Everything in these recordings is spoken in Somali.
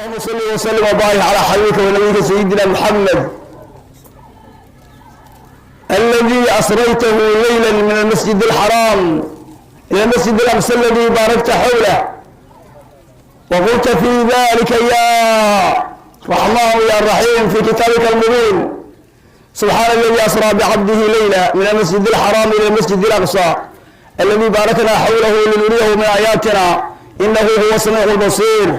اللهم صل وسلم وبارك على حبيبك ونبيك سيدنا محمد الذي أسريته ليلا من المسجد الحرام إلى المسجد الأقصى الذي باركت حوله، وقلت في ذلك يا رحمن يا رحيم في كتابك المبين: سبحان الذي أسرى بعبده ليلا من المسجد الحرام إلى المسجد الأقصى الذي باركنا حوله لنريه من آياتنا، إنه هو السميع البصير.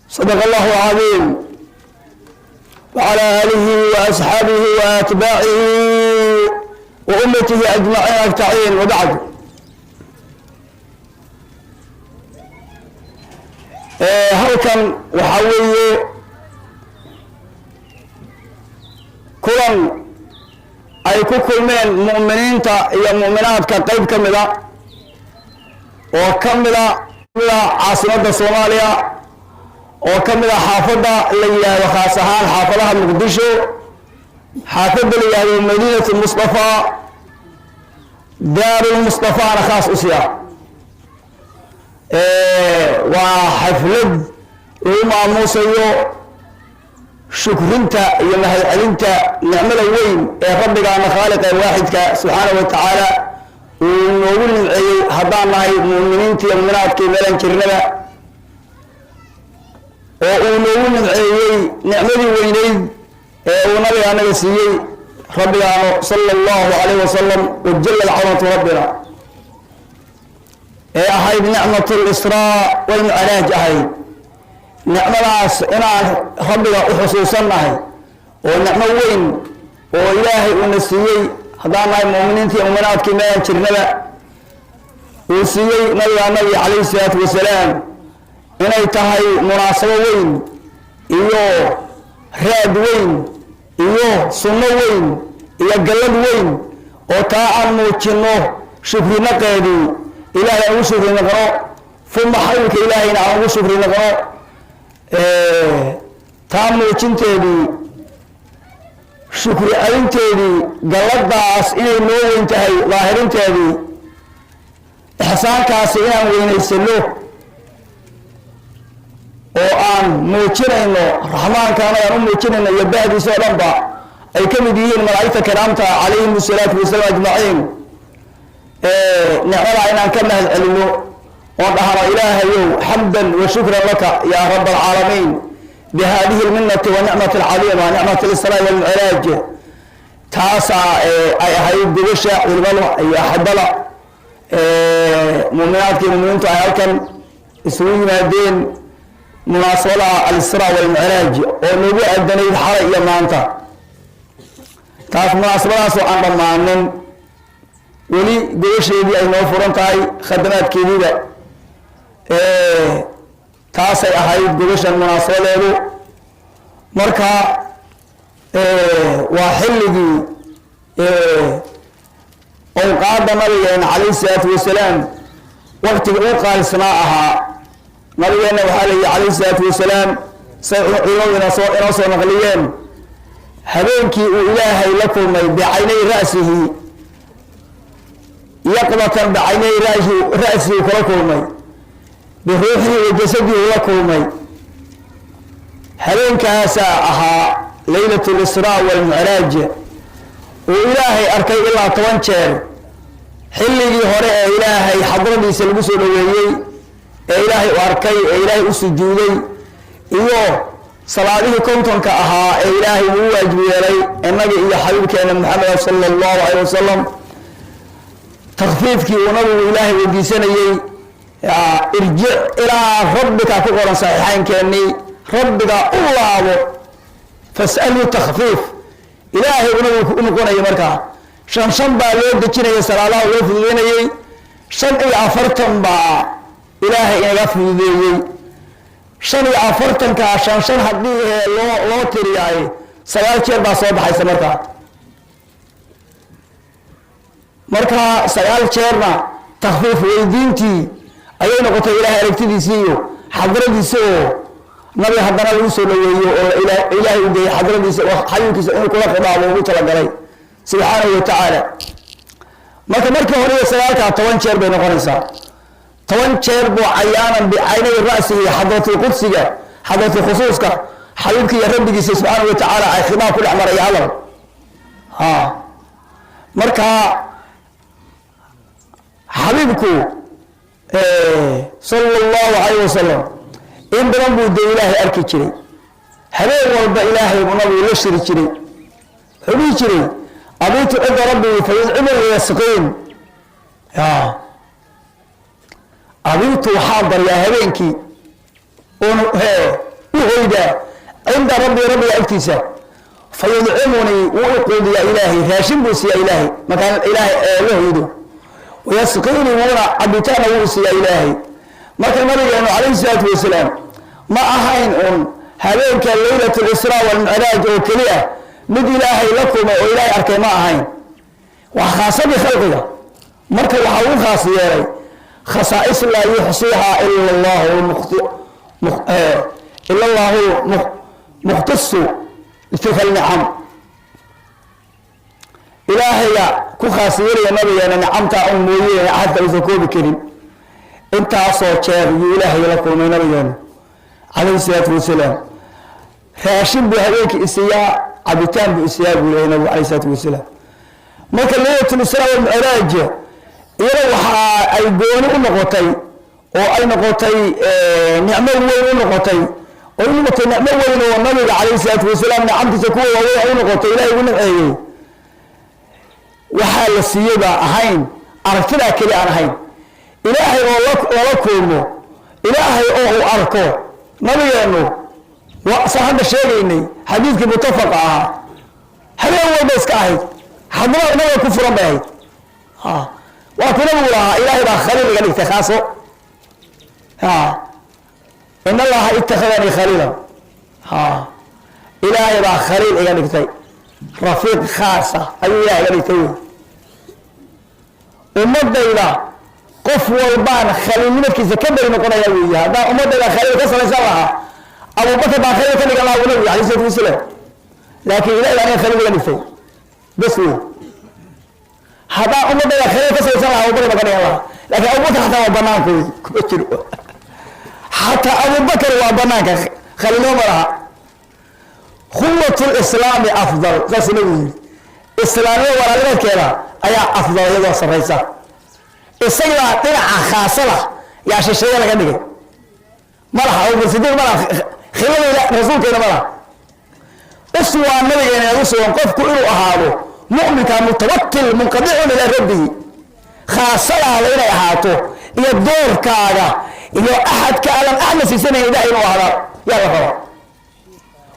صدق الله العظيم. وعلى آله وأصحابه وأتباعه وأمته أجمعين أجمعين، وبعد. Halkan waxaa weeye kulan ay ku kulmeen mu'miniinta iyo mu'minaadka qayb ka mida oo ka mida caasimadda Soomaaliya, oo ka mid a xaafadda la yidhaahdo, khaas ahaan xaafadaha Muqdisho, xaafadda la yidhaahdo Madiinatu Mustafa, Daarulmustafaana khaas u siya. Waa xaflad lagu maamuusayo shukrinta iyo mahadcelinta nicmada weyn ee rabbigaana khaaliqa ee waaxidka subxaana wa tacaala uu noogu nimceeyey, haddaan nahay mu'miniinta iyo mu'minaadkii meelan jirnaba, oo uu noogu nimceeyey nicmadii weyneyd ee uu nabiga anaga siiyey, rabbigaano sala allahu calayh wasalam, wajalad cadamatu rabbina, ee ahayd nicmat lisraa walmicraaj ahayd. Nicmadaas inaan rabbiga u xusuusannahay oo nicmo weyn oo ilaahay uuna siiyey, haddaan nahay mu'miniinta iyo mu'minaadkii meelan jirnaba, uu siiyey nabiga anagi calayhi salaatu wasalaam, inay tahay munaasabo weyn iyo raad weyn iyo sunno weyn iyo gallad weyn, oo taa aan muujinno shukrinaqeedii, Ilahay aan ugu shukri naqno, uma xawlka Ilaahayna aan ugu shukri naqno. Taa muujinteedii, shukri celinteedii, galladaas inay noo weyn tahay daahirinteedii, ixsaankaasi inaan weynaysano oo aan muujinayno raxmaankaana aan u muujinayno iyo bahdiisa oo dhan ba ay ka mid yihiin malaa'igta kiraamta calayhim asalaatu wasalaam ajmaciin. Nicmada inaan ka mahad celino oon dhahno: "Ilaahayow, xamdan wa shukran laka ya rab alcaalamiin bihadihi lminati wa nicmati alcadiima, nicmat alisraa walmicraaj." Taasaa ay ahayd gogosha culimada iyo axabada muminaadka iyo muminiintu ay halkan isugu yimaadeen, munaasabada alisraa walmicraaj oo nagu aadanayd xalay iyo maanta. Taas munaasabadaasoo aan dhammaanin weli, gogosheedii ay noo furan tahay, khadamaadkeediiba. Taasay ahayd gogoshan munaasabadeedu. Marka waa xilligii awqaadda nabigeena calayhi salaatu wasalaam waktiga ugu qaalisnaa ahaa. Nabigeenna waxaa la yihi calayhi salaatu wasalaam, say culimadu inoo soo naqliyeen, habeenkii uu Ilaahay la kulmay bicaynay ra'sihi, yaqdatan bicaynay ra'sihi kula kulmay, biruuxihi wa jasadihi ula kulmay, habeenkaasaa ahaa leylat lisraa walmicraaj, uu Ilaahay arkay ilaa 10 jeer. Xilligii hore ee Ilaahay xadradiisa lagu soo dhaweeyey, ee Ilaahay u arkay, ee Ilaahay u sujuuday, iyo salaadihii 50-ka ahaa ee Ilaahay uu waajib yeelay innaga iyo xabiibkeena Maxamed sala allahu calayh wasalam, takfiifkii uu nabigu Ilaahay weydiisanayey, "Irjic ilaa rabbika" ku qoran saxiixaynkeenii, "Rabbiga u laabo, fas'alhu takfiif", Ilaahay uu nabigu u noqonayay. Markaa shan shan baa loo dejinayay salaadaha, loo fududeynayey. 45 baa Ilaahay inaga fududeeyey. 45-kaa shan shan haddii loo tiriyaay, 9 jeer baa soo baxaysa. Markaa 9 jeerna takfiif weydiintii ayay noqotay, Ilahay aragtidiisii iyo xadradiisa oo nabi haddana lagu soo dhaweeyo, oo Ilaahay u geeyey xadradiisa oo xabiibkiisa inuu kula khidaabo ugu talagalay subxaanahu wa tacaala. Marka markii hore iyo sagaalkaa 10 jeer bay noqonaysaa. 10 jeer buu cayaanan bicaynay ra'sihi xadratul qudsiga, xadratul khusuuska, xabiibka iyo rabbigiisa subxaanahu watacaala ay khidaab ku dhex maraya hadal. Ha, marka xabiibku sala Allahu calayh wasalam in badan buu dee Ilaahay arki jiray. Habeen walba Ilaahay buu nabigu la shiri jiray. Wuxuu dhihi jiray: "Abiitu cinda rabbii fayudcimuni yasqiin." Ya abiitu, waxaa baryaa habeenkii oon u hoydaa, cinda rabbii, rabbiga agtiisa, fayudcimunii, wuu i quudiyaa Ilaahay, raashin buu siiyaa Ilaahay markaan Ilaahay la hoydo, wayasqiinii, wuuna cabitaanna wuu siiyaa Ilaahay. Marka nabigeenu calayhi salaatu wasalaam ma ahayn un habeenka leylat lisraa walmicraaj oo keliya mid Ilaahay la kulmay oo Ilaahay arkay, ma ahayn. Waa khaasadii khalqiga. Marka waxaa ugu khaas yeelay khasaa'is laa yuxsiihaa ila Allahu mukhtasu bitilka alnicam. Ilaahayga ku khaas yeelaya nabigeena nicamtaa un mooyee axad kale usan koobi karin. Intaasoo jeer yuu Ilaahay la kulmay nabigeenu calayhi salaatu wasalaam. Raashin buu habeenkii isiiyaa, cabitaan buu isiiyaa, buu leeyahy nabigu calayhi salaatu wasalaam. Marka leylat lisraa walmicraaj iyada waxa ay gooni u noqotay oo ay noqotay nicmo weyn u noqotay oo u noqotay nicmo weyn oo nabiga calayhi salaatu wasalaam nicamtiisa kuwa waaweyn ay u noqotay, Ilahay ugu nimceeyey. Waxaa la siiyey baa ahayn aragtidaa keli aan ahayn Ilaahay oo lala kulmo, Ilaahay oo uu arko nabigeenu. Saan hadda sheegaynay xadiidkii mutafaqa ahaa, habeen walba iska ahayd, xadnada nabiga ku furan bay ahayd. Waa ku nabigu lahaa: "Ilaahay baa khaliil iga dhigtay khaaso." In Allaha ittakhadanii khaliila. Ha, Ilaahay baa khaliil iga dhigtay, rafiiq khaasa ayuu Ilahay iga dhigtay. Wey ummadayda qof walbaan khaliilnimadkiisa ka beri noqonaya weeye. Haddaan ummadayda khaliil ka samaysan lahaa, Abubakar baan khaliil ka dhigan lahaa, buu nabigu alayh salatu wasalaam. Laakiin Ilahay aniga khaliil iga dhigtay bas wey. Haddaan ummadayda khaliil ka samaysan lahaa, Abubakar baan ka dhigan lahaa, laakiin Abubakar xataa waa banaanka wey, kuma jiro. Xataa Abubakar waa banaanka, khaliilnimo ma laha. Khuwat lislaami afdal, saasuu nabigu yidhi. Islaamnimo walaalnimadkeeda ayaa afdal, iyadoo sarraysa. Isagaa dhinaca khaasada yaa shisheeye laga dhigay. Ma laha Abubakar Sidiiq, ma laha khilada rasuulkeena, ma laha. Uswaa nabigeena u sugan qofku inuu ahaado mu'minka mutawakil munqadicun ilaa rabbihi. Khaasadaada inay ahaato iyo doorkaaga iyo axadka aadan axadna siisanayn Ilahay inuu ahaada yaa la rabaa.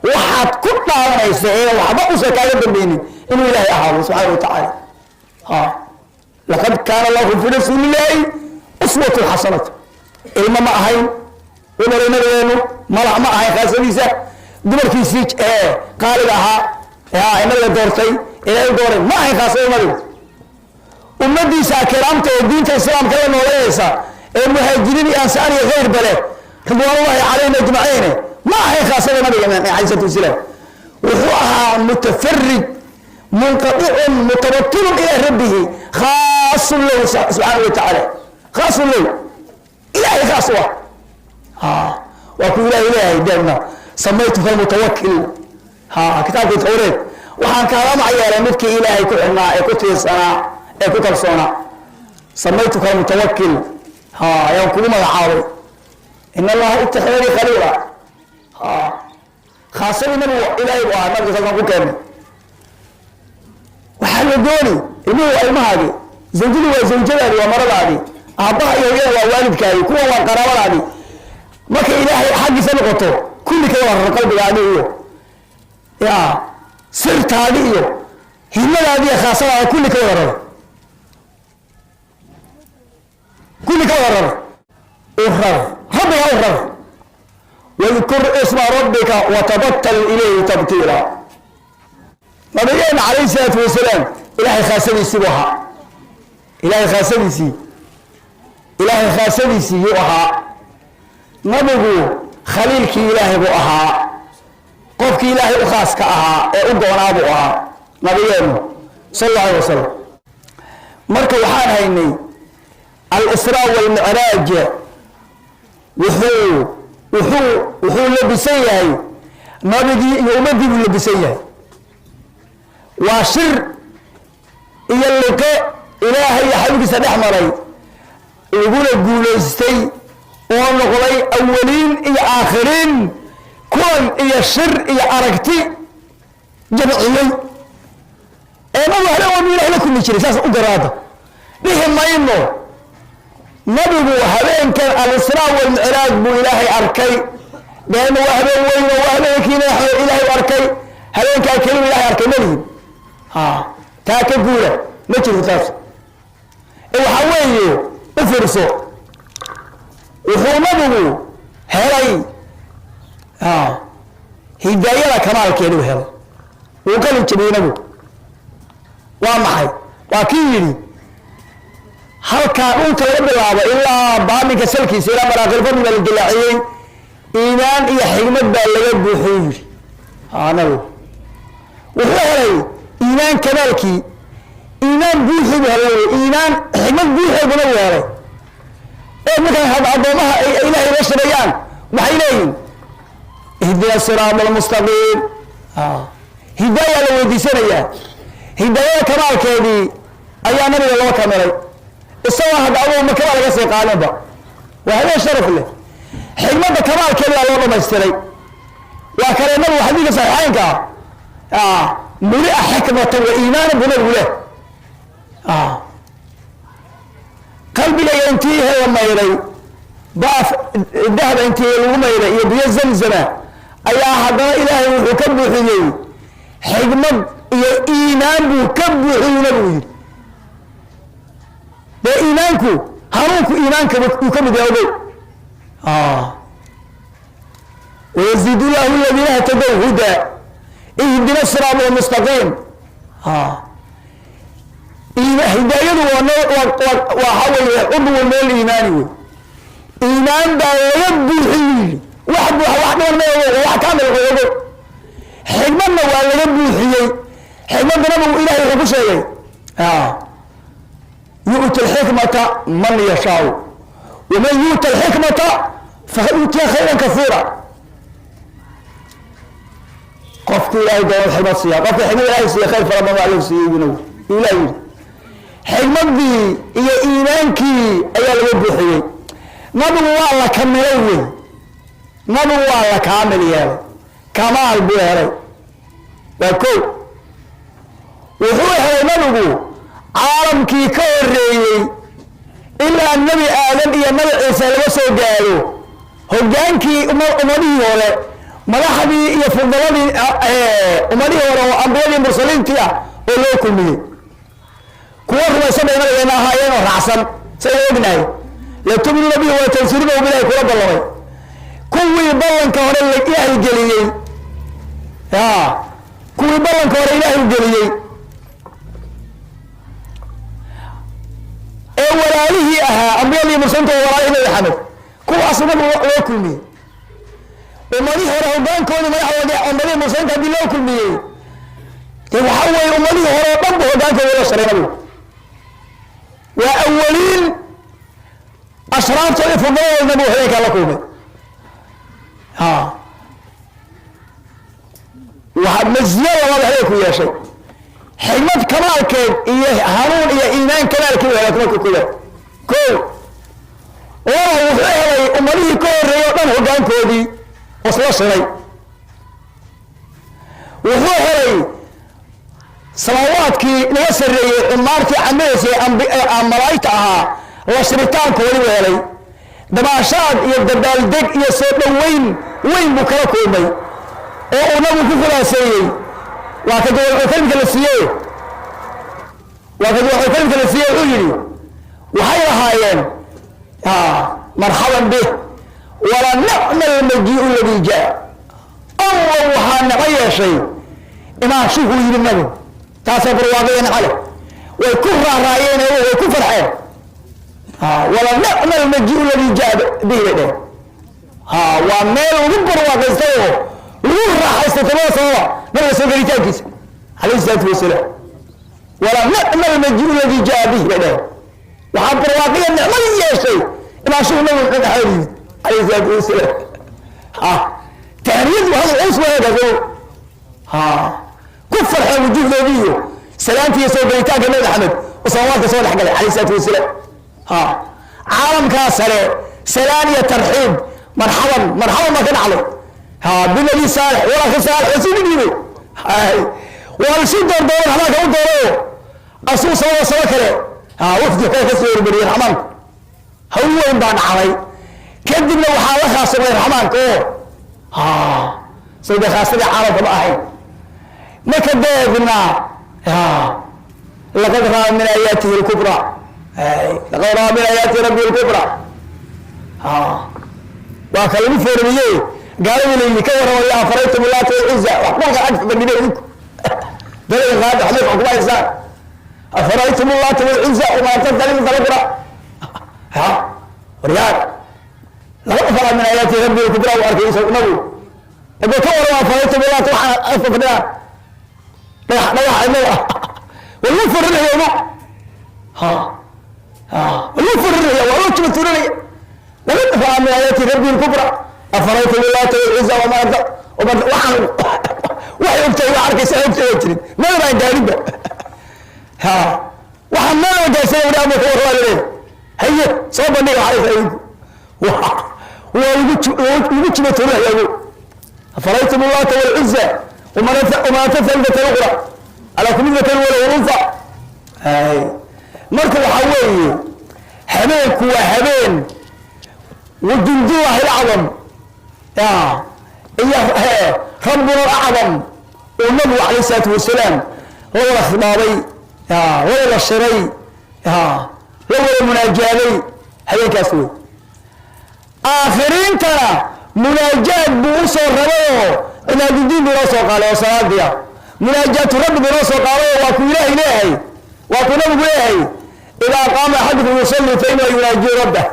Waxaad ku dhaawanaysa ee waxba usan kaaga dambaynin inuu Ilaahay ahaado subxaana wa tacaala. Ha, laqad kaana lakum fi rasuulillaahi uswatun xasanatu. Ilmo ma ahayn umaray nabigeenu, malax ma ahayn khaasadiisa, dumarkiisii ee qaaliga ahaa ee nabiga doortay, Ilaahay dooray, ma ahayn khaasada nabigu. Ummadiisa kiraamta oo diinta islaamka la nooleynaysa ee muhaajiriin iyo ansaar iyo khayrba leh, ridwaanullahi calayhim ajmaciin, ma ahayn khaasada nabiga alayh salatu wasalaam. Wuxuu ahaa mutafarid, munqaicun, mutawakilun ilaa rabbihi, khaasun lahu subxaana wa tacaala, khaasun lahu, Ilahay khaas u ah. Waa ku Ilahay leeyahay deedna: "Samaytuka mutawakil." Ha, kitaabkii Tawreed waxaan kaaga macyeelay midkii Ilaahay ku xidhnaa ee ku tiirsanaa ee ku kalsoonaa. "Samaytuka mutawakil," ha, ayaan kugu magacaabay. In Allaha ittakhadanii khaliila. Ha, khaasadii nabigu Ilaahay buu ahaa. Nabiga saasaan ku keenay. Waxaa la dooni ilmuhu waa ilmahaagi, zawjadu waa zawjadaadi, waa maradaadi, aabbaha iyo hooyada waa waalidkaadi, kuwan waa qaraabadaadi. Markay Ilaahay xaggiisa noqoto, kulli ka warar qalbigaadi iyo ya sirtaadi iyo himadaadi iyo khaasadaada kulli ka wada raro, kulli ka wada raro, u rar rabbiga, u rar. Wadkur isma rabbika watabatal ilayhi tabtiila. Nabigeena calayhi salaatu wasalaam Ilaahay khaasadiisii buu ahaa, Ilaahay khaasadiisii, Ilaahay khaasadiisii yuu ahaa. Nabigu khaliilkii Ilaahay buu ahaa, qofkii Ilaahay u khaaska ahaa ee u goonaa buu ahaa nabigeenu sal alla alay wasalam. Marka waxaan haynay Al-Israa wal-Micraaj wuxuu labisan yahay nabigii iyo ummaddii buu labisan yahay. Waa shir iyo liqe Ilaahay iyo xabiibkiisa dhex maray, laguna guulaystay oo noqday awaliin iyo aakhiriin, kulan iyo shir iyo aragti jamciyey ee nabigu habeen walba Ilahay la kulmi jiray. Saas u garaada dhihi mayno nabigu habeenkan Al-Israa wal-Micraaj buu Ilaahay arkay, leanna waa habeen weyn oo waa habeenkiina Ilaahay u arkay, habeenkaa kelimu Ilahay arkay malihin. Ha taa ka guura, ma jirto taas. Ee waxaa weeye, u fiirso, wuxuu nabigu helay hidaayada kamaalkeedu helay, wuu qalin jabiyey nabigu. Waa maxay? Waa kii yidhi halkaa dhulka laga bilaabo ilaa baaminka salkiisa, ilaa maraaqilfadli baa la dilaaciyey, iimaan iyo xigmad baa laga buuxiyey, yidhi. Nabigu wuxuu helay iimaan kamaalkii, iimaan buuxii buu helay, iimaan xigmad buuxeed buu nabigu helay. Ee markaan addoomaha ay Ilahay la shabeeyaan, waxay leeyihin ihdina siraat almustaqiim. Hidaaya la weydiisanayaa, hidaayada kamaalkeedii ayaa nabiga loo kamilay, isagoo hadda adugu makaba laga sii qaadinba. Waa habeen sharaf leh. Xigmadda kamaalkeedi baa loo dhamaystiray. Waa kale nabigu xadiidka saxiixeynka ah, mulia xikmatan wa iimaanan buu nabigu leh. Qalbigayga intii la mayray, baaf dahaba intii lagu mayray iyo biyo Zamzama, ayaa haddana Ilaahay wuxuu ka buuxiyey xigmad iyo iimaan buu ka buuxiyey, nabigu yidhi. Dee iimaanku, hanuunku iimaanka uu ka mid yahay, ogow. Wayaziid llahu aladiina htadow hudaa, ihdina siraat almustaqiim. Hidaayadu waxa weeye cudwu min aliimaani wey. Iimaan baa laga buuxiy yidhi, wax buuxa, wax dhiman ma ogo, wax kaamil ogo. Xigmadna waa laga buuxiyey. Xigmadda nabigu Ilahay wuxuu ku sheegay yu'ti alxikmata man yashaau, waman yu'ta alxikmata faqad uutiya khayran kasiira. Qofku Ilahay doono xikmad siiya, qofka xikmad Ilahay siiya, khayr fara badan waa loo siiyey buu nabigu Ilahay yidhi. Xikmaddii iyo iimaankii ayaa laga buuxiyey nabigu, waa la kamilay wey. Nabigu waa la kaamil yeelay, kamaal buu helay. Waa ko wuxuu helay nabigu caalamkii ka horeeyey ilaa Nebi Aadam iyo Nabi Ciise laga soo gaaro, hogaankii ummadihii hore, madaxdii iyo fudaladii ummadihii hore oo ambiyadii mursaliintii ah oo loo kulmiyey. Kuwa rumaysan bay nabigeena ahaayeen oo raacsan, saynu ognahay. Latu'minuna bihi walatansurunahu, bilahi kula ballamay. Kuwii ballanka hore Ilaahay geliyey, ya kuwii ballanka hore Ilaahay geliyey ee walaalihii ahaa ambiyadii mursaliinta, walaalihii Nabi Maxamed, kuwaas nabigu loo kulmiyey. Ummadihii hore hogaankoodii, madaxdoodii, ummadihii mursaliinta haddii loo kulmiyey, dee waxaa weeye ummadihii hore oo dhan bu hogaankooda loo sharay. Nabigu waa awaliin, ashraaftoodii, fudaladooda nabigu habeenkaa la kulmay. Waxaa masiyo labaad habeenku yeeshay: xigmad kamaalkeed iyo hanuun iyo iimaan kamaalkii helay marka koowaad. Ko laba, wuxuu helay ummadihii ka horreeyey o dhan hogaankoodii oo isla shiray. Wuxuu helay samaawaadkii naga sarreeyey, cumaartii camidaysay malaa'igta ahaa la shiritaankoodii buu helay. Dabaashaad iyo dabaaldeg iyo soo dhoweyn weyn buu kala kulmay oo uu nabigu ku khulaaseeyey. Waa ka jawaamiculkalimka la siiyey, waa ka jawaamiculkalimka la siiyey. Wuxuu yidhi waxay lahaayeen marxaban bih wala nicma almajiiu ladii jaa. Allah waxaa nico yeeshay imaanshuhuu yidhi nabigu, taasaa barwaaqaya nicale. Way ku raaraayeen oo way ku farxeen. Wala nicma almajiiu ladii jaa bihi bay dheheen. Waa meel lagu barwaaqaystay oo lagu raaxaystay tobada sababa nabiga soo gelitaankiisa calayhi salaatu wasalaam. Wala nicma almajiiu ladii jaa bihi bay dheheen. Waxaa barwaaqiya nicmad yeeshay imaashuhu Nabigu dhexdeeda yimid, calayhi salaatu wasalaam. Ha tahniyadu hadal culus waa ha ku farxeen wujuuhdoodii iyo salaantii iyo soo gelitaanka Nabi Maxamed oo samawaadka soo dhex galay, calayhi salaatu wasalaam. Ha caalamkaa sare salaan iyo tarxiib, marxaban marxaban baa ka dhacday. Ha binabi saalix walakhi saalix oo sii dhiibay. Hay waa la sii doordooray, raxmaanka u doorayo asuu sababa sabo kale. Ha wafdi kale ka soo hormariyey raxmaanku, hawl weyn baa dhacday. Kadibna waxaa la khaasamay raxmaanka oo ha soo dee khaasadii caalamka ma ahayn. Marka deedna laqad raa min aayaatihi lkubra, laqad raa min aayaati rabbihi lkubra. Waa ka lagu foormiyey gaaladii la yidhi ka warramaya, afaraytum Laata walcuza, wax dhulka ag fadhida idinku dalay qaada waxbay kuma haysaan. Afaraytum Laata walcuza wamaata thalithata lukra. Ha waryaar, laqad raa min aayaati rabbihi lkubra u arkay isagu nabigu. Hadda ka warrama afaraytum Laata, waxaa ag fadhidaan dhagax dhagax cidlada ah, waa lagu forinaya ugu ha ha waa lagu forinaya, waa loo jiba tuuranaya. Laqad raa min aayaati rabbihi lkubra, afaraytum Laata walcuza wamaata. Waxaan waxay ogtahay, wax arkaysa ogtahay waa jirin, meel baan gaarinba. Ha waxaan meel baan gaarsan wari ama ka warrama laleeyahay. Haye soo bandhiga waxaa idinku waa lagu jiba tuuranaya ugu. afaraytum Laata walcuza wamanaata thalithata lukra alakum dhakar walahu untha. Marka waxaa weeye habeenku waa habeen wajundullahi alacdam ya iyo rabbuna alacdam uu nabigu calayhi salaatu wasalaam la wada khidaabay, ya la wada shiray, ya la wada munaajaaday habeenkaas wey. Aakhiriintana munaajaad buu usoo rabayoo cimaadudiin buu inoo soo qaaday oo salaadiya munaajaatu rabbi buu inoo soo qaaday oo waa ku Ilaahay leeyahay, waa ku nabigu leeyahay: idaa qaama axadukum yusalli fa inahu yunaajiu rabbah.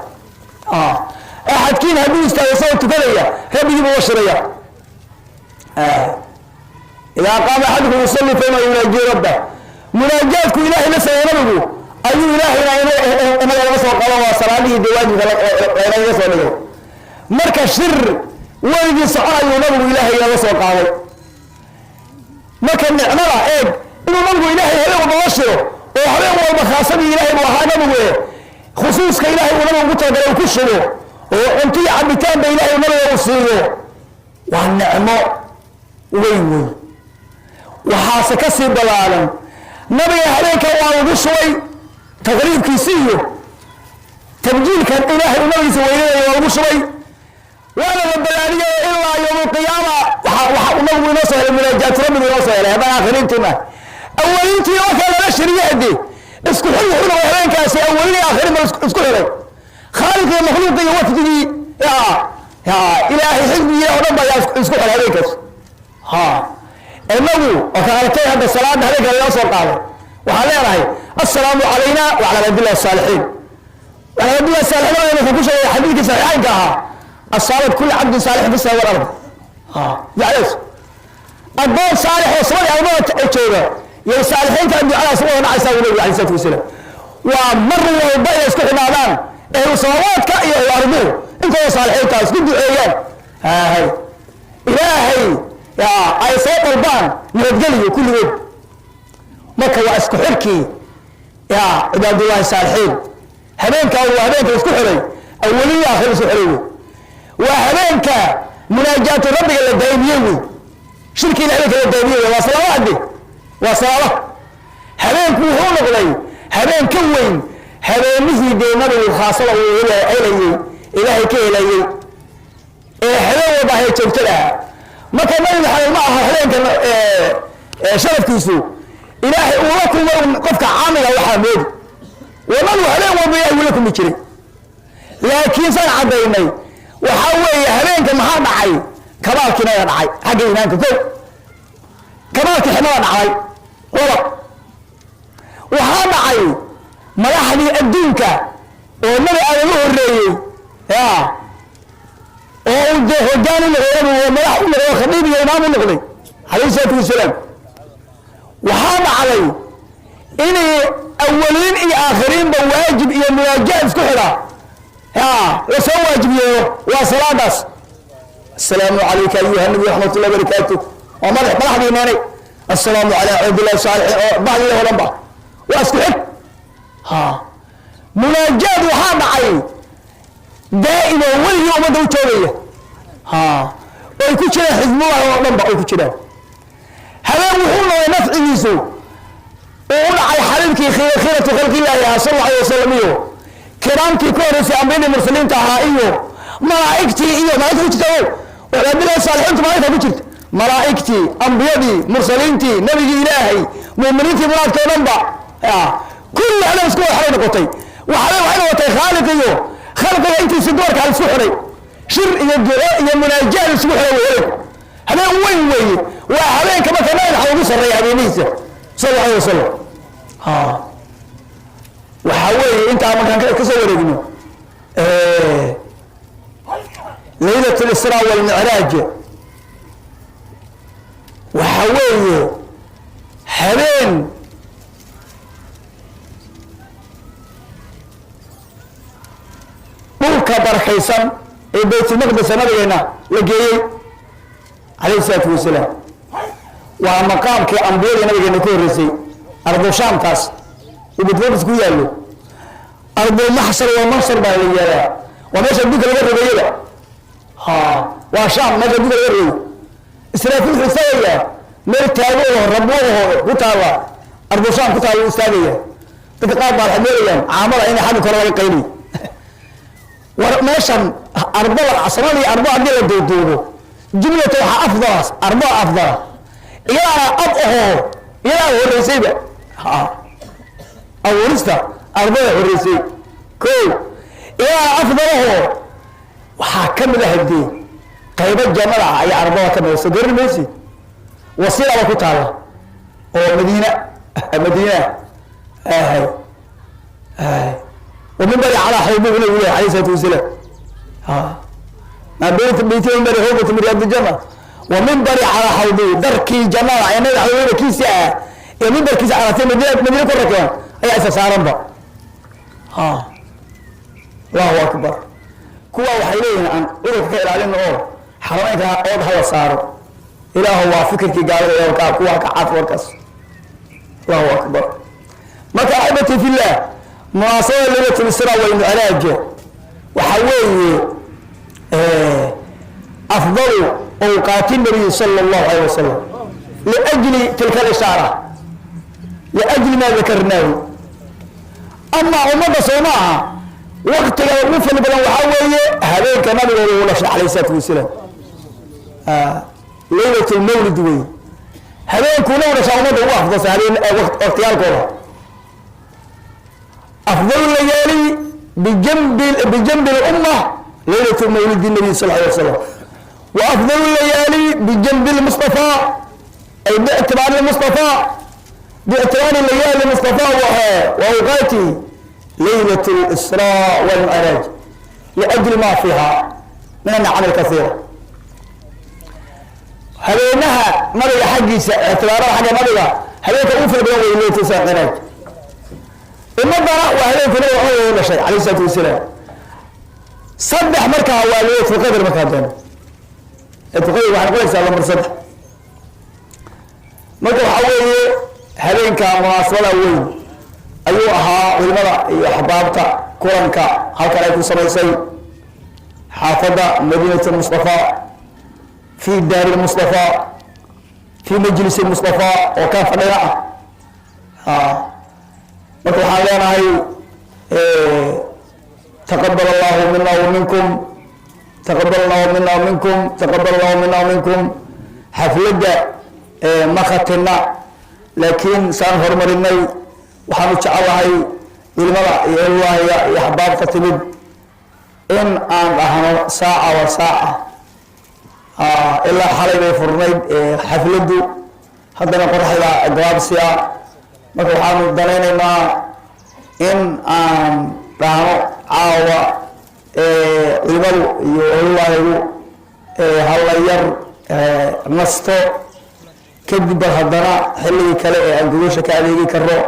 Axadkiin hadduu istaago isagoo tukanaya, rabbigii buu la shiraya. Idaa qaama axadukum yusalli fa inahu yunaajiu rabbah. Munaajaadku Ilaahay la sameeyey nabigu ayuu Ilaahayna inaga laga soo qabo, waa salaadihii dee waajibka laynaga soo dhigay. Marka shir weligii soconayuu nabigu Ilaahay inaga soo qaaday. Marka nicmada eeg inuu nabigu Ilaahay habeen walba la shiro oo habeen walba khaasadii Ilaahay buu ahaa nabigu, khusuuska Ilaahay uu nabigu ugu talagalay uu ku shubo oo cunto iyo cabitaanba Ilaahay nabiga uu siiyo, waa nicmo weyn weyn. Waxaase ka sii ballaaran nabiga habeenkan waa lagu shubay taqriibkiisi iyo tabjiilkan Ilaahay uu nabigiisa weynanayo, waa lagu shubay, waana la ballaariyay ilaa yowm alqiyaama. Waxa uu nabigu inoo soo helay munaajaat rabbigu inoo soo helay. Haddaan aakhiriintiina awaliintii oo kale lala shiriye, hadee isku xil wuxuu noqday habeenkaasi awalin iyo aakhirin ba isku xiray, khaaliq iyo makhluuq iyo wafdigii ya ya Ilaahay xisbigii oo dhan ba yaa isku xiray habeenkaas. Ha inagu oo ka aragtay hadda salaada habeenka loo soo qaaday, waxaan leenahay assalaamu calayna wacala cibaadillahi saalixiin. Wacala cibaadillahi saalixiin wuxuu ku sheegay xadiidkii saxiixaynka ahaa: asaabat kulli cabdin saalixin fi sama walard. Jeclays addoon saalix oo samada ardada jooga iyo saalixiinta ducadaas u wada dhacaysaa buu nabigu alayhi salaatu wasalaam. Waa mar walba inay isku xidhaadaan ehlu samawaadka iyo ehlu arduhu, intooda saalixiinta isku duceeyaan, hay Ilaahay ya ay soo dalbaan nabadgeliyo kulligood. Marka waa isku xirkii ya cibaadullahi saalixiin. Habeenkaa waa habeenka isku xiray awaliya aakhir isku xiray wey. Waa habeenka munaajaatu rabbiga la daa'imiyey wey, shirkiina habeenka la daa'imiyey wey. Waa salaamaha hadde, waa salaamaha. Habeenku wuxuu noqday habeen ka weyn habeenihii dee nabigu khaasada uu helayey, Ilaahay ka helayey ee habeen walba hay joogtada ahaa. Marka Nabi Maxamed ma aha habeenkan sharafkiisu Ilaahay uu la kulmay qofka caamiga waxaa moodi waa nabigu habeen walba Ilahay uu la kulmi jiray, laakiin saan caddaynay waxaa weeye habeenka maxaa dhacay? Kabaalkiina dhacay xagga iimaanka ko, kabaalkii ximada dhacday laba, waxaa dhacay madaxdii adduunka oo nabi Aadam u horreeyey ya oo uu dee hoggaan u noqday nabigu oo madax u noqday oo khadiib iyo imaam u noqday, calayhi salaatu wasalaam. Waxaa dhacday inay Awaliin iyo aakhiriinba waajib iyo munaajaad isku xidha ya lasoo waajib yeelo waa salaadaas. Asalaamu calayka ayuha nabi raxmat ullahi barakaatu, waa madax madaxdii meenay. Assalaamu calaa cabdillahi saalixiin oo baxdii oo dhan ba waa isku xig. Ha, munaajaad waxaa dhacay daa'im oo weligii ummadda u joogaya, ha, oy ku jiraan xisbullahi oo dhan ba ay ku jiraan. Habeen wuxuu noqday nafcigiisu uu u dhacay xabiibkii khiiratu khalqillaahi ahaa sal alla alayh wasalam, iyo kiraamkii ka horreysay ambiyadii mursaliinta ahaa, iyo malaa'igtii, iyo malaigta ku jirta o cibaadillahi saalixiintu, malaigta ku jirta, malaa'igtii, ambiyadii, mursaliintii, nabigii Ilaahay, mu'miniintii, muraadka o dhan ba ya kulli habeen isku wada xaray noqotay. Waxabeen waxay noqotay khaaliq iyo khalqiga intiisi dumarka hal isku xiray, shir iyo duco iyo munaajaad isku xiray. Wey habeen weyn weeye, waa habeenka marka Nabi Maxamed ugu sarreeya habeenihiisa sal alla alayh wasalam. Ha, waxaa weeye intaa markaan ka soo wareegno laylat lisraa walmicraaj, waxaa weeye habeen dhulka barakaysan ee Baytulmaqdisa nabigeena la geeyey calayhi isalaatu wasalaam. Waa maqaamkii ambiyadii nabigeena ka horreysay, ardushaamkaas uu Baytulmaqdis ku yaallo. Ardulmaxshar waa mansar baa la yihahdaa, waa meesha adduunka laga rogeeyaba. Ha, waa Shaam meesha adduunka laga rogeeyo. Israafiil wuxuu istaagayaa meel taago oo rabo oo ku taala ardushaam ku taala uu istaagaya. Dadka qaar baa waxay moodayaan caamada inay xagga kore laga qayliyo. War meeshan ardada samada iyo ardo haddii la duuduubo, jumlata waxaa afdala ardaa afdala, iyadaana ab ahoo iyadaa horreysayba. Ha, abuurista ardada horreysay ko iyadaana afdalahoo waxaa ka mid ah hadii qaybo jannada ah ayaa ardada ka mid, soo garan maysid. Wasiilaba ku taalla oo Madiina, Madiina ahay ahay ومنبري على حوضه النبي عليه الصلاة والسلام. ها، ما بيت بيتي منبري حوضة من رياض الجنة ومنبري على حوضه، دركي جنة يعني حوضه كيسة يا منبر كيسة على مدينة مدينة كرة كمان أي أساس عربة. ها، الله أكبر. كوا وحيلين عن عرف خير علينا أو حرمتها أوضح هو صار إله هو فكرك قال يا كوا كعف وركس. الله أكبر. متى أحبتي في الله munaasabada laylat lisraa walmicraaj waxaa weeye afdalu awqaati nabiyi sala allahu alayh wasalam liajli tilka alishaara, liajli maa dakarnaahu. Ama ummadda soo ma aha, waktiga ugu fadli badan waxaa weeye habeenka nabigooda uu dhashay calayh isalaatu wasalaam, laylat lmawlid weeye. Habeenkuu nabigu dhashaa ummadda ugu afdalsa habeen waktiyaalkooda. أفضل الليالي بجنب الأمة ليلة مولد النبي صلى الله عليه وسلم، وأفضل الليالي بجنب المصطفى، أي باعتبار المصطفى، باعتبار الليالي المصطفى وأوقاته، ليلة الإسراء والمعراج لأجل ما فيها من النعم الكثيرة. habeenaha nabiga xaggiisa ictibaarada xagga nabiga habeenka ugu fadli badan wey laylat israa micraaj. Ummadana waa habeenku nabiga cumar u dhashay calayhi salaatu wasalaam. Saddex markaa waa laylatulqadr. Markaa doono laylatulqadr waxay noqonaysaa lambar 3. Marka waxaa weeye habeenka munaasabada weyn ayuu ahaa. Culimada iyo axbaabta kulanka halkan ay ku samaysay xaafadda Madiinat Mustafa, fi daari Mustafa, fi majlis Mustafa oo kan fadhina ah. Marka waxaan leenahay taqabal allahu mina waminkum, taqabal allahu mina waminkum, taqabal allahu mina waminkum. Xafladda ma khatina, laakiin saan horumarinay waxaan u jecelahay culimada iyo elullahiga iyo axbaabta timid in aan dhahno saaca wa saaca. Ilaa xalay bay furnayd xafladdu, haddana qoraxda gabaabsi ah. Marka waxaanu danaynaynaa in aan dhahno caawa culimadu iyo elullahigu hala yar nasto, kadib bal haddana xilligii kale ee aan gogosha ka adeegi karo.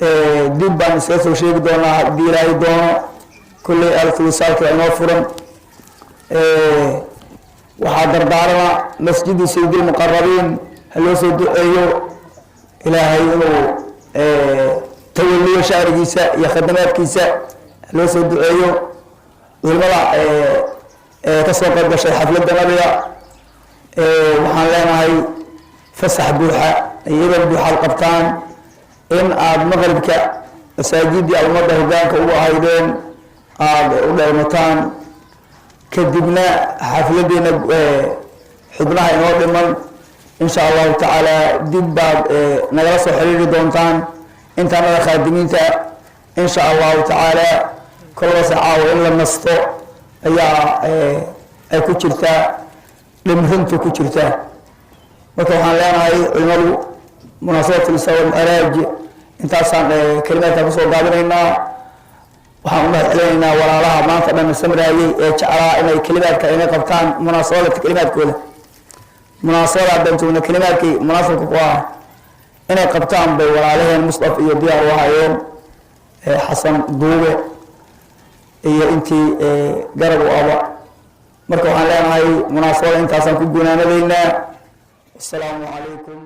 Dib baan iskaga soo sheegi doonaa haddii Ilaahay doono. Kolley aalatuwisaalka inoo furan. Waxaa dardaarana masjidi Sayidilmuqarabiin ha loo soo duceeyo, Ilaahay inuu tawaliyo sha'nigiisa iyo khadamaadkiisa ha loo soo duceeyo. Culimada kasoo qayb gashay xafladda nabiga waxaan leenahay fasax buuxa iyo idan buuxaad qabtaan in aada maqribka masaajidii aad ummadda hogaanka ugu ahaydeen aada u dheelmataan, kadibna xafladeena xubnaha inoo dhiman insha Allahu tacaala dib baad nagala soo xiriiri doontaan intaanada khaadimiinta, insha Allahu tacaala. Kolbase caawa in la nasto ayaa ay ku jirtaa, dhimrintu ku jirtaa. Marka waxaan leenahay culimadu munaasabat Israa walmicraaj intaasaan kelimaadka kusoo gaabinaynaa. Waxaan u mahad celinaynaa walaalaha maanta dhan samraayey ee jeclaa inay kelimaadka inay qabtaan munaasabada kelimaadkooda. Munaasabada haddaan joogna kelimaadkii munaasabka ku ah inay qabtaan bay walaalaheen Musdaf iyo diyaar u ahaayeen, Xasan Duube iyo intii garab u aba. Marka waxaan leenahay munaasabada intaasaan ku gunaanadaynaa. Wasalaamu calaykum.